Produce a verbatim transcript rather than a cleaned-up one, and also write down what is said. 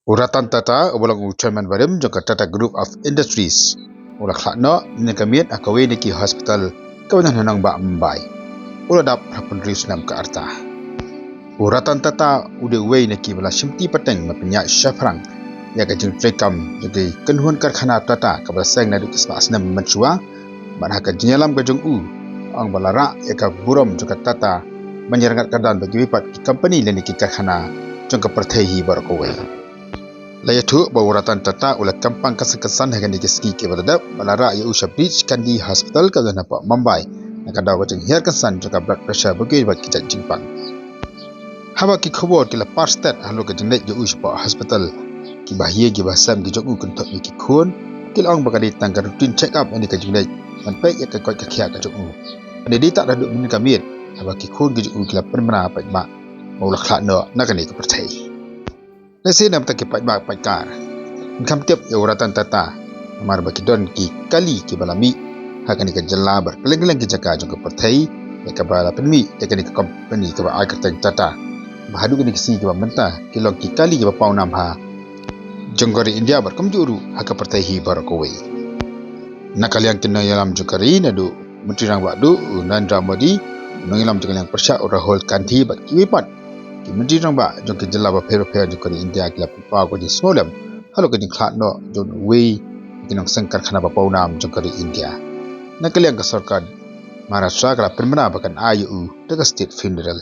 U Ratan Tata, uba long u chairman barim jong ka Tata Group of Industries, u la khlad noh mynne ka miet ha kawei na ki hospital kaba don ha nongbah Mumbai. U la dap ha hynriew snem ka rta. U Ratan Tata u dei uwei na kiba la shimti pateng ban pynïaid shaphrang ïa ka jingtrei kam jong ki kynhun karkhana Tata kaba la seng naduh ki spah snem mynshuwa. Bad ha ka jingïalam ka jong u, ong ba la rah ïa ka burom jong ka Tata ban ïarap kyrdan bad kiwei pat ki company lane ki karkhana jong ka pyrthei hi baroh kawei. La ïathuh ba u Ratan Tata u la kam pang kynsan kynsan ha kine ki sngi kiba la dep bad la rah ïa u sha Breach Candy Hospital kaba don hapoh Mumbai, na ka daw ka jinghiar kynsan jong ka blood pressure bad kiwei pat ki jait jingpang. Haba ki khubor ki la pass tad halor ka jingleit jong u shapoh hospital, ki bahaïing ki bahasem ki jong u kynthup ïa ki khun, ki la ong ba ka dei tang ka routine check up ïa kane ka jingleit ban peit ïa ka koit ka khiah ka jong u. Hynrei dei tad haduh mynne ka miet haba ki khun ki jong u ki la pynbna paidbah ba u la khlad noh na kane ka pyrthei. Lehse namar ki paidbah paidkar kin kham tip ïa u Ratan Tata, namar ba ki don ki kali kiba la mih ha kane ka jylla bad kylleng kylleng ki jaka jong ka pyrthei, ïa kaba la pynmih ïa kane ka company kaba ai kyrteng Tata, ba haduh kine ki sngi kiba mynta ki long ki kali kiba pawnam ha jong ka ri India bad kumjuh ruh ha ka pyrthei hi baroh kawei. Na ka liang ki nongïalam jong ka ri, naduh Myntri Rangbah Duh u Narendra Modi, u nongïalam jong ka liang pyrshah u Rahul Gandhi bad kiwei pat ki Myntri Rangbah jong ki jylla bapher bapher jong ka ri India ki la pynpaw ka jingsngewlem halor ka jingkhlad noh jong uwei na ki nongseng karkhana ba pawnam jong ka ri India. Na ka liang ka sorkar Maharashtra ka la pynbna ba kan ai ïa u da ka state funeral.